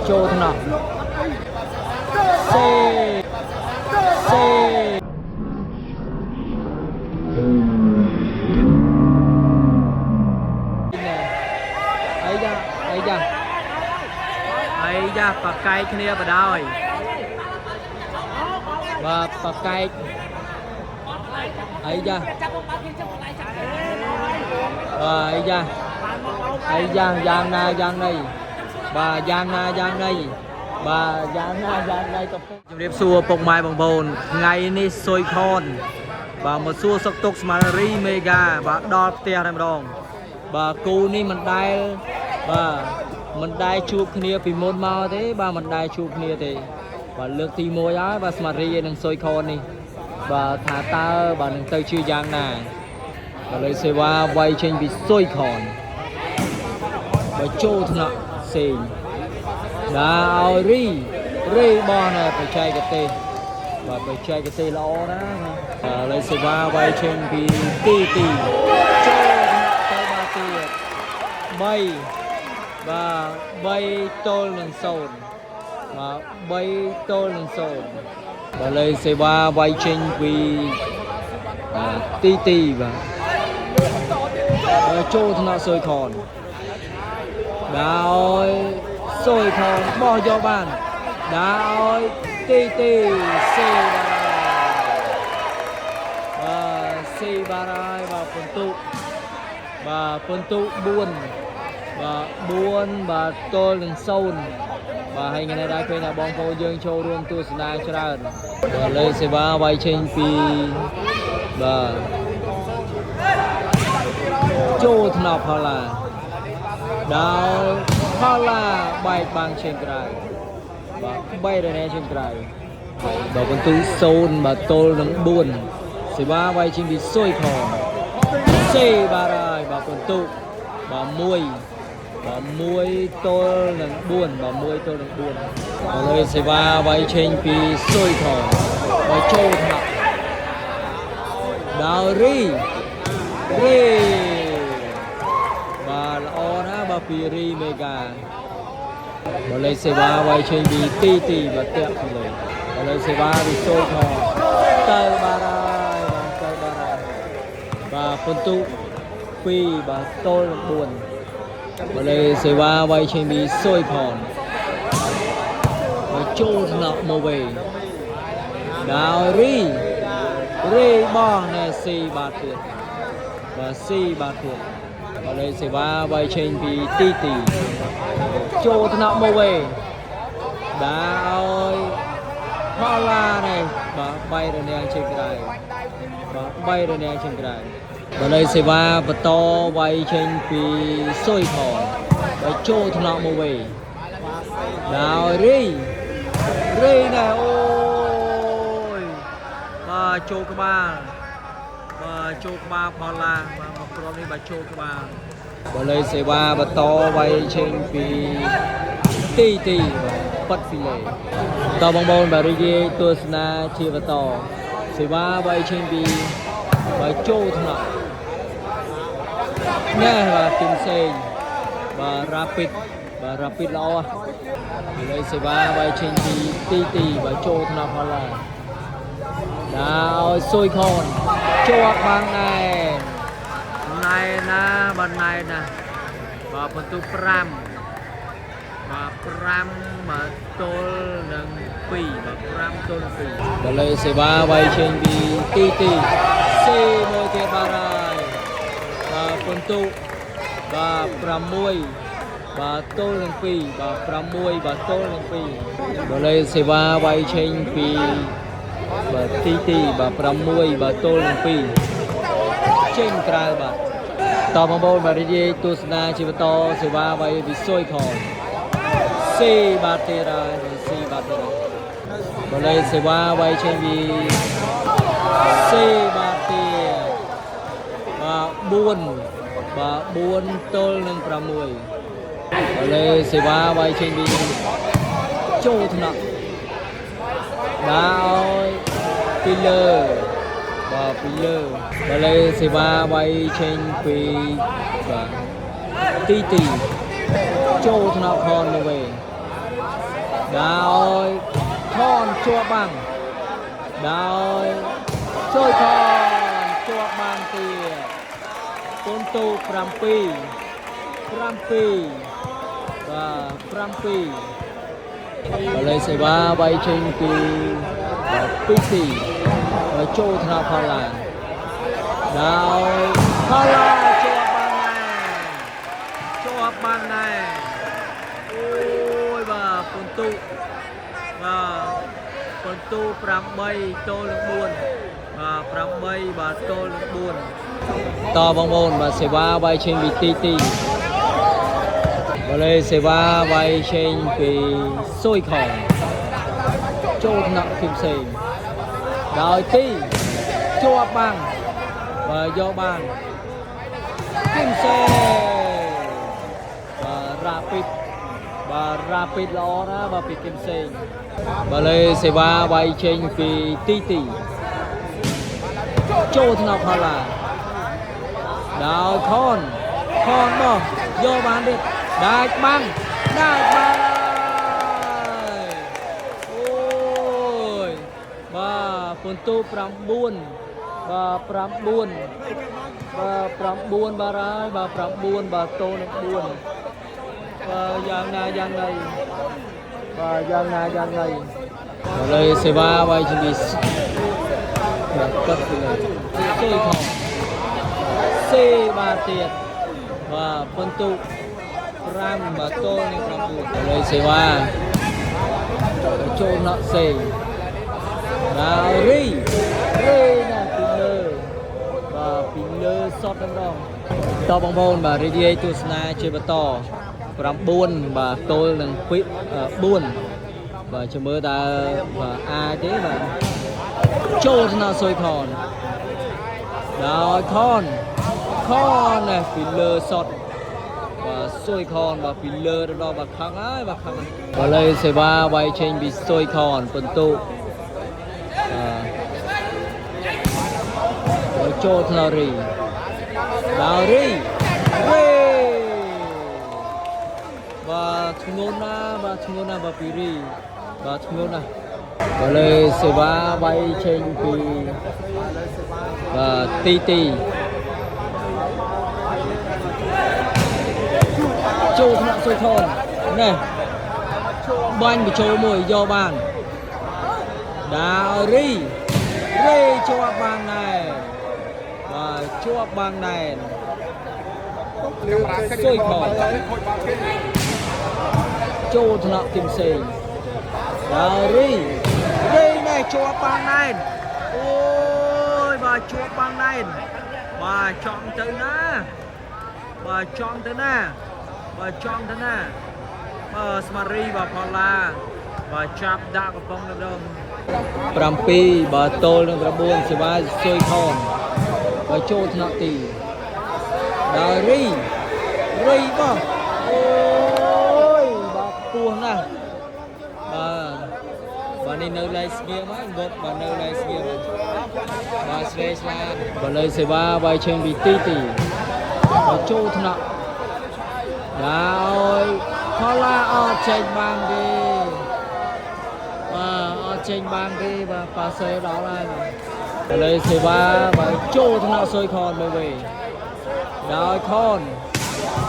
ចូលថ្នាក់សេសេអីយ៉ាអីយ៉ាអីយ៉ាបកែកគ្នាបដ ாய் បាទបកែកអីយ៉ាបាទអីយ៉ាអីយ៉ាយ៉ាងណាយ៉ាងណីបាទយ៉ាងណាយ៉ាងណីបាទយ៉ាងណាយ៉ាងណីក៏ពុកជំរាបសួរពុកម៉ែបងប្អូនថ្ងៃនេះសុយខនបាទមកសួរសុកទុកស្មាររីមេហ្គាបាទដល់ផ្ទះតែម្ដងបាទគូនេះមិនដែលបាទមិនដែលជួបគ្នាពីមុនមកទេបាទមិនដែលជួបគ្នាទេបាទលើកទី1ហើយបាទស្មាររីនិងសុយខននេះបាទថាតើបាទនឹងទៅជាយ៉ាងណាបាទលើសេវាវាយចេញពីសុយខន បើចូលថ្នាក់សេងដល់ឲ្យរីរីបោះនៅបច្ចេកទេសបាទបច្ចេកទេសល្អណាស់បាទឥឡូវសេវាវាយចេញពីទីទីចូលថ្នាក់ទៅបាទទៀត3បាទ3ទល់នឹង0បាទ3ទល់នឹង0បាទឥឡូវសេវាវាយចេញពីបាទទីទីបាទបាទចូលថ្នាក់សុយខន ដោយសុយថងបោះយកបានដោយទីទីសេបាទសេបារហើយបាទពិន្ទុបាទពិន្ទុ4បាទ4បាទទល់នឹង0បាទហើយថ្ងៃនេះដែរឃើញថាបងប្អូនយើងចូលរួមទស្សនាច្រើនបាទលើសេវាវាយចេញពីបាទចូលថ្នាក់ផល្លា ដោយផល្លាបែកបាំងជើងក្រៅបាទបីរណែជើងក្រៅបាទបន្ទូ0បាទទល់នឹង4សេវាវាយជាងពីសុយខនសេបាទហើយបាទបន្ទុបាទ1បាទ1ទល់នឹង4បាទ1ទល់នឹង4បាទលើសេវាវាយឆេងពីសុយខនបាទចូលថ្នាក់ដល់រីរី បាទល្អណាស់បាទពីរីមេហ្គាបើលេខសេវាវាយចេញពីទីទីបាទតាក់ពីលើបើលេខសេវាវិសូលខទៅបាទហើយបាទទៅបាទហើយបាទពិន្ទុ2បាទទល់នឹង4បើលេខសេវាវាយចេញពីសុយខនបើចូលថ្នាក់មកវិញដល់រីរីបោះណែស៊ីបាទទៀតបាទស៊ីបាទទៀត បើលេសេវាវាយឆេងពីទីទីចូលថ្នាក់មកវិញដាក់ឲ្យផល្លានេះបាទបីរនាងជើងក្រៅបាទបីរនាងជើងក្រៅបើលេសេវាបន្តវាយឆេងពីសុយខនបើចូលថ្នាក់មកវិញដល់រីរីណែអូយបាទចូលក្បាល បាទចូលក្បាលផល្លាបាទមកក្រុមនេះបាទចូលក្បាលបើលេសេវាបន្តវាយឆេងពីទីទីបាទប៉ាត់ហ្វីលេតបងប្អូនបាទរីករាយទស្សនាជាបន្តសេវាវាយឆេងពីបាទចូលថ្នាក់ណែបាទគឹមសេងបាទរ៉ាពីតបាទរ៉ាពីតល្អបើលេសេវាវាយឆេងពីទីទីបាទចូលថ្នាក់ផល្លា ដល់សុយខនជាប់បានណែនណែនណាបាទណែនណាបាទបន្ទុ5បាទ5បាទទល់នឹង2បាទ5ទល់នឹង2បាទលេសេវាវាយចេញពីទីទីសេមួយទៀតបាទហើយបាទបន្ទុបាទ6បាទទល់នឹង2បាទ6បាទទល់នឹង2បាទលេសេវាវាយចេញពី បាទទីទីបាទ6បាទទល់នឹង2ចេញក្រៅបាទតបងប្អូនបាទរីករាយទស្សនាជាបន្តសេវាវាយវិសុយខនស៊ីបាទទៀតហើយស៊ីបាទទៀតហើយបើលេសេវាវាយចេញពីស៊ីបាទទៀតបាទ4បាទ4ទល់នឹង6បើលេសេវាវាយចេញពីចូលថ្នាក់ ដាក់ឲ្យពីលើបាទពីលើបើលេសេវាវាយឆេងពីបាទទីទីចូលថ្នាក់ខនទៅវិញ ដោយខនជាប់បាំងដោយជួយខនជាប់បាំងទៀតពិន្ទុ7 7បាទ7បលេសេវាវាយចេញពីពីទីហើយចូលថ្នាក់ផល្លាដោយផល្លាជាប់បាំងដែរជាប់បាំងដែរអូយបាទពិន្ទុបាទពិន្ទុ8ទល់នឹង4បាទ8បាទទល់នឹង4តបងប្អូនបាទសេវាវាយចេញពីទីទី បលេសេវាវាយចេញពីសុយខងចូលថ្នាក់គឹមសេងដោយទីជាប់បាំងបើយកបានគឹមសេងបាទរ៉ាពីតបាទរ៉ាពីតល្អណាស់បាទពីគឹមសេងបលេសេវាវាយចេញពីទីទីចូលថ្នាក់ផាឡាដោយខនខនបោះយកបានទៀតដាច់បាំងដាច់បាំងហើយអូយបាទពិន្ទុ9បាទ9បាទ9បាទហើយបាទ9បាទតូនឹង4បាទយ៉ាងណាយ៉ាងណីបាទយ៉ាងណាយ៉ាងណីបាទលើសេវាវាយជំពីបាទកាត់ពីលើជួយខំសេបាទទៀតបាទពិន្ទុ5បាទតូនឹង9លើសេវាចូលណក់សេដល់រីរីណាពីលើបាទពីលើសតតែម្ដងតបងប្អូនបាទរីករាយទស្សនាជាបន្ត9បាទទល់នឹង2 4បាទជំរឿតើបាទអាចទេបាទចូលថ្នាក់សុយខនដោយខនខននេះពីលើសតបាទសុយខនបាទពីលើដល់បាទខឹងហើយបាទខឹងហើយបាទលើសេវាវាយចេញពីសុយខនពិន្ទុបាទចូលថ្នាក់រីដល់រីរីបាទធ្ងន់ណាស់បាទធ្ងន់ណាស់បាទពីរីបាទធ្ងន់ណាស់បាទលើសេវាវាយចេញពីបាទទីទីចូលថ្នាក់សុយខននេះបាញ់បញ្ចូលមួយយកបានដាវរីរីជាប់បានដែរបាទជាប់បានដែរសុយខនចូលថ្នាក់គឹមសេងដាវរីរីនេះជាប់បានដែរអូយបាទជាប់បានដែរបាទចង់ទៅណាបាទចង់ទៅណាបាទចង់ទៅណាបាទស្មារីបាទផល្លាបាទចាប់ដាក់កំប៉ុងនៅដង7បាទទល់នឹង9សេវាសុយខនបាទចូលថ្នាក់ទីដល់រីរីបោះអូយបាទខ្ពស់ណាស់បាទបាទនេះនៅឡៃស្ងៀមហើយងត់បាទនៅឡៃស្ងៀមហើយបាទស្លេស្លាបាទលើសេវាបាយឆេងពីទីទីបាទចូលថ្នាក់ដោយផល្លាអត់ចេញបានទេបាទអត់ចេញបានទេបាទប៉ាសេដល់ហើយបាទលើសេវាបាទចូលថ្នាក់សុយខនមួយវិញដោយខន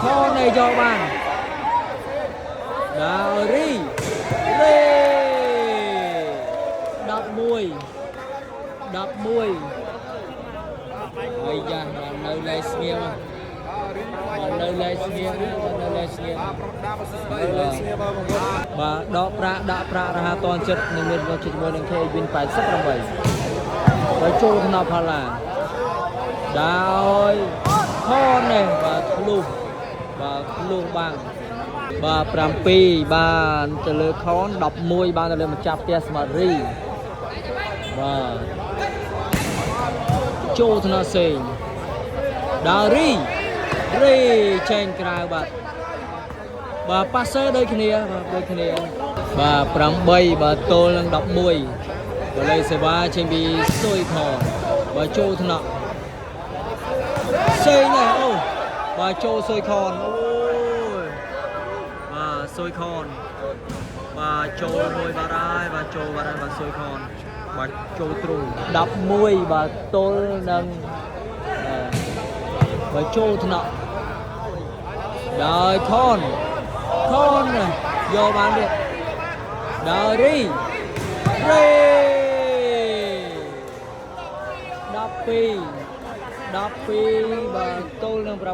ខននេះយកបានដោយរីរី11 11ហើយយ៉ាបាទនៅឡៃស្ងៀមបាទនៅឡៃស្ងៀមបាទនៅឡៃស្ងៀមបាទដកប្រាក់ដាក់ប្រាក់រហ័សតនចិត្តនឹងមានជាមួយនឹង KH Win 88បាទចូលថ្នាក់ផាឡាដោយខននេះបាទធ្លុះបាទធ្លុះបាំងបាទ7បានទៅលើខន11បានទៅលើម្ចាស់ផ្ទះស្មារីបាទចូលថ្នាក់សេងដល់រីរីចេញក្រៅបាទបាទប៉ាសឺដូចគ្នាបាទដូចគ្នាបាទ8បាទទល់នឹង11បលេសេវាចេញពីសុយខនបាទចូលថ្នាក់សេងនេះអូបាទចូលសុយខនអូយបាទ សុយខនបាទចូលមួយបាទហើយបាទចូលបាទហើយបាទសុយខនបាទចូលទ្រូ11បាទទល់នឹងបាទចូលថ្នាក់ដោយខនខនយកបានទៀតដោយរីរី12 12បាទទល់នឹង8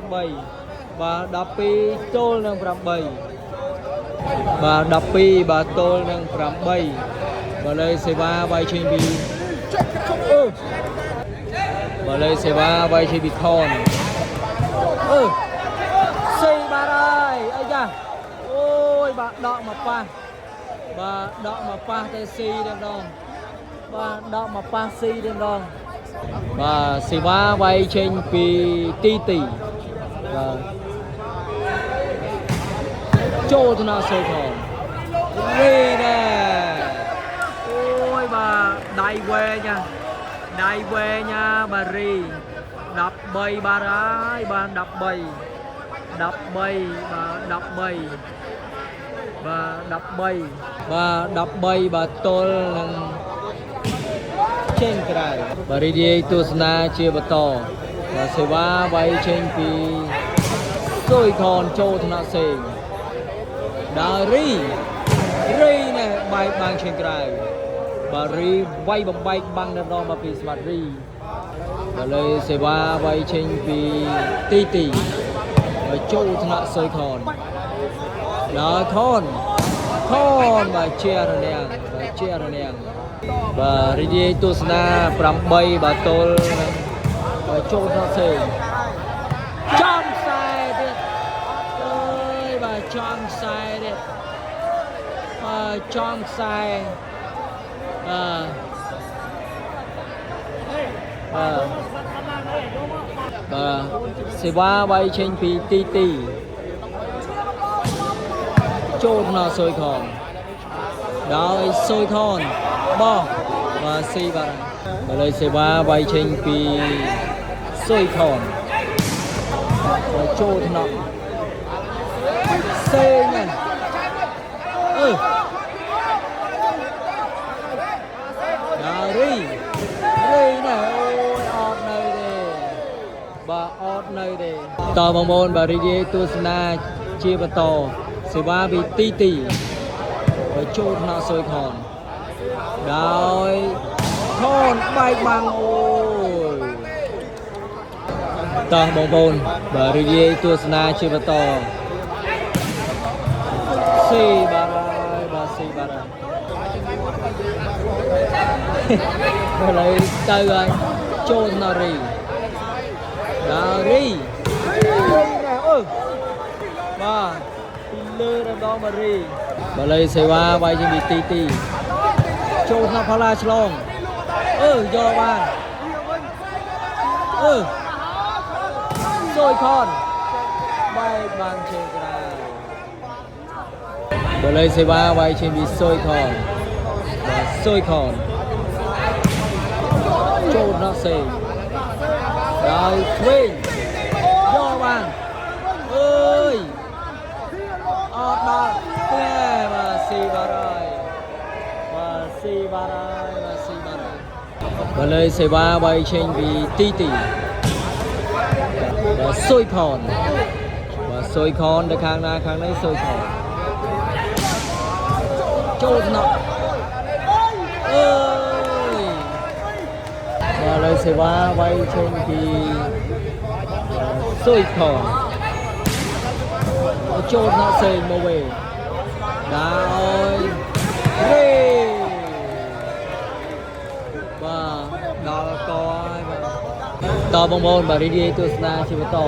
បាទ12ទល់នឹង8បាទ12បាទទល់នឹង8បាទលើសេវាវាយចេញពីអឺបាទលើសេវាវាយចេញពីខនអឺស៊ីបាទហើយអីចាអូយបាទដកមកប៉ះបាទដកមកប៉ះទៅស៊ីតែម្ដងបាទដកមកប៉ះស៊ីតែម្ដងបាទសេវាវាយចេញពីទីទីបាទចូលទៅដល់សូខនរីណែអូយបាទដៃវែងណាដៃវែងណាបាទរី13បាទហើយបាទ13 13បាទ13បាទ13បាទ13បាទទល់នឹងចេញក្រៅបាទរីករាយទស្សនាជាបន្តបាទសេវាវាយចេញពីសុយខនចូលថ្នាក់សេងដល់រីរីណែបែកបាំងចេញក្រៅបាទរីវាយបំបែកបាំងតែម្ដងមកពីស្មាត់រីបាទលើសេវាវាយចេញពីទីទីបាទចូលថ្នាក់សុយខនដល់ខនខនបាទជារនាងបាទជារនាងបាទរីករាយទស្សនា8បាទទល់នឹងបាទចូលថ្នាក់សេងចំខ្សែទៀតអើយបាទចំខ្សែទៀតបាទចំខ្សែបាទបាទបាទសេវាវាយចេញពីទីទីចូលក្នុងសុយខនដោយសុយខនបោះបាទស៊ីបាទបាទលើសេវាវាយចេញពីសុយខនបាទចូលក្នុងសេងហ្នឹងអឺដល់រីរីណែអូយអត់នៅទេបាទអត់នៅទេតបងប្អូនបាទរីករាយទស្សនាជាបន្តសេវាពីទីទីបាទចូលថ្នាក់សុយខនដោយខនបែកបាំងអូយតោះបងប្អូនបាទរីករាយទស្សនាជាបន្តស៊ីបាទហើយបាទស៊ីបាទហើយឥឡូវទៅហើយចូលថ្នាក់រីដល់រីរីណែអឺបាទពីលើរំដងមករីបាទលើសេវាវាយជាពីទីទីចូលថ្នាក់ផាឡាឆ្លងអឺយកបានអឺសុយខនបែកបាំងជើងក្រៅបើលើសេវាវាយជាពីសុយខនបាទសុយខនចូលដល់សេដោយឆ្វេងយកបានអើយអត់ដល់ទេបាទស៊ីបារហើយបាទស៊ីបារហើយបាទស៊ីបារហើយបើលើសេវាវាយចេញពីទីទីបាទសុយខនបាទសុយខនទៅខាងណាខាងនេះសុយខនចូលថ្នាក់អើយបាទលើសេវាវាយចេញពីសុយខនចូលថ្នាក់សេងមកវិញដោយរីបាទដល់កហើយបាទតបងប្អូនបាទរីករាយទស្សនាជាបន្ត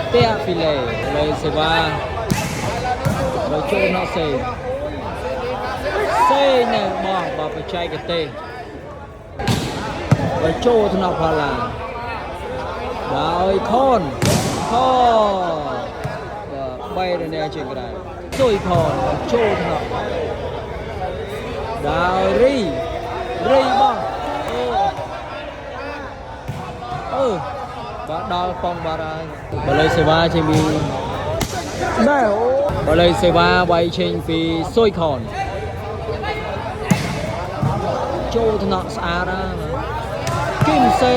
ផ្ទះពីលេលើសេវាបើចូលថ្នាក់សេងសេងណែបងបាទបច្ចេកទេសបើចូលថ្នាក់ផាឡាដោយខនខនបាទបីរនាជាក្រៅសុយខនចូលថ្នាក់ដោយរីរីបងអូអឺបាទដល់ប៉ុងបាទហើយបើលើសេវាជាមាន ណែអូបល័យសេវាវាយចេញពីសុយខនចូលថ្នាក់ស្អាតណាស់គឹមសេ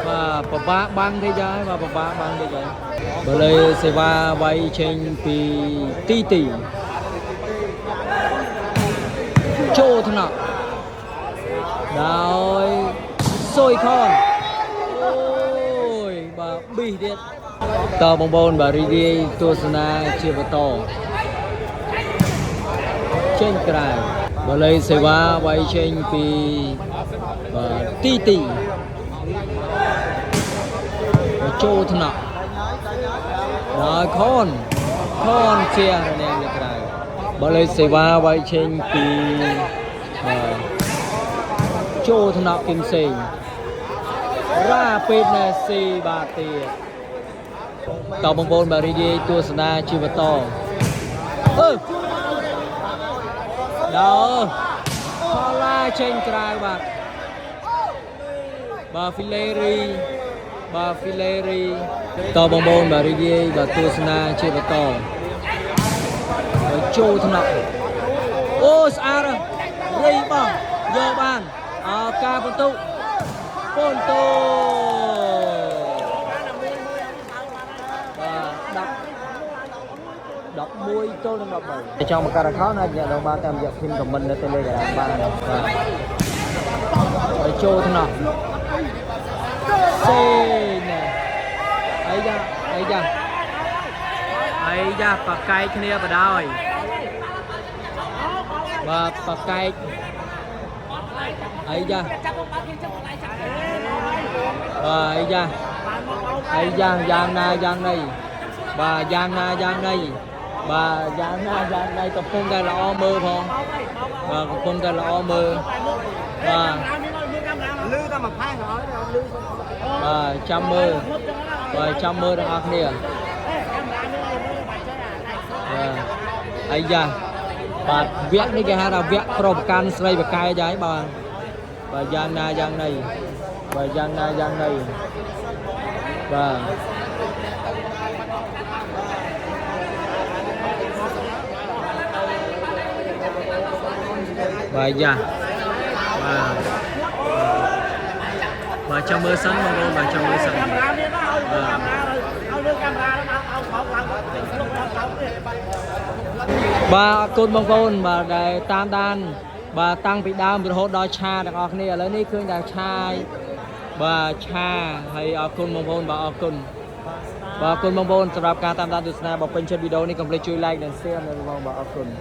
បាទបបាក់បាំងតិចហើយបាទបបាក់បាំងតិចហើយបល័យសេវាវាយចេញពីទីទីចូលថ្នាក់ដោយសុយខនអូយបាទប៊ីសទៀតតើបងប្អូនបាទរីករាយទស្សនាជាបន្តចេញក្រៅបល័យសេវាវាយចេញពីបាទទីទីចូលថ្នាក់ដល់ខនខនជារនាងនៅក្រៅបល័យសេវាវាយចេញពីបាទចូលថ្នាក់គឹមសេងរ៉ាពេតណែស៊ីបាទទៀតតើបងប្អូនបាទរីករាយទស្សនាជាបន្តអឺដល់ផល្លាចេញក្រៅបាទបាទហ្វីឡេរីបាទហ្វីឡេរីតើបងប្អូនបាទរីករាយបាទទស្សនាជាបន្តហើយចូលថ្នាក់អូស្អាតណាស់រីបោះយកបានអោការបន្ទុកពូនតូបាទ10 11ទល់នឹង13ចង់បង្កើត account អាចអ្នកដងបានតាមរយៈ pin comment នៅ Telegram បានបាទហើយចូលថ្នាក់សេណែអីយ៉ាអីយ៉ាអីយ៉ាបកែកគ្នាបដ ாய் បាទបកែកអីយ៉ាបាទអីយ៉ាអីយ៉ាយ៉ាងណាយ៉ាងណីបាទយ៉ាងណាយ៉ាងណីបាទយ៉ាងណាយ៉ាងណីកំពុងតែល្អមើលផងបាទកំពុងតែល្អមើលបាទ លឺតែមួយផេះហើយលឺ បាទចាំមើលបាទចាំមើលទាំងអស់គ្នាបាទអីយ៉ាបាទវគ្គនេះគេហៅថាវគ្គប្រពកាន់ស្រីបកែចាយបាទបាទយ៉ាងណាយ៉ាងណីបាទយ៉ាងណាយ៉ាងណីបាទបាទយ៉ាបាទបាទចាំមើលសិនបងប្អូនបាទចាំមើលសិន កាមេរ៉ាមានឲ្យលើកាមេរ៉ាឲ្យលើកាមេរ៉ាឲ្យខោឡើងចេញស្លុកដល់ទៅទៀត បាទអរគុណបងប្អូនបាទដែលតាមដានបាទតាំងពីដើមរហូតដល់ឆាទាំងអស់គ្នាឥឡូវនេះឃើញតែឆាយបាទឆាហើយអរគុណបងប្អូនបាទអរគុណបាទអរគុណបងប្អូនសម្រាប់ការតាមដានទស្សនាបើពេញចិត្តវីដេអូនេះកុំភ្លេចជួយ like និង share នៅបងបាទអរគុណ។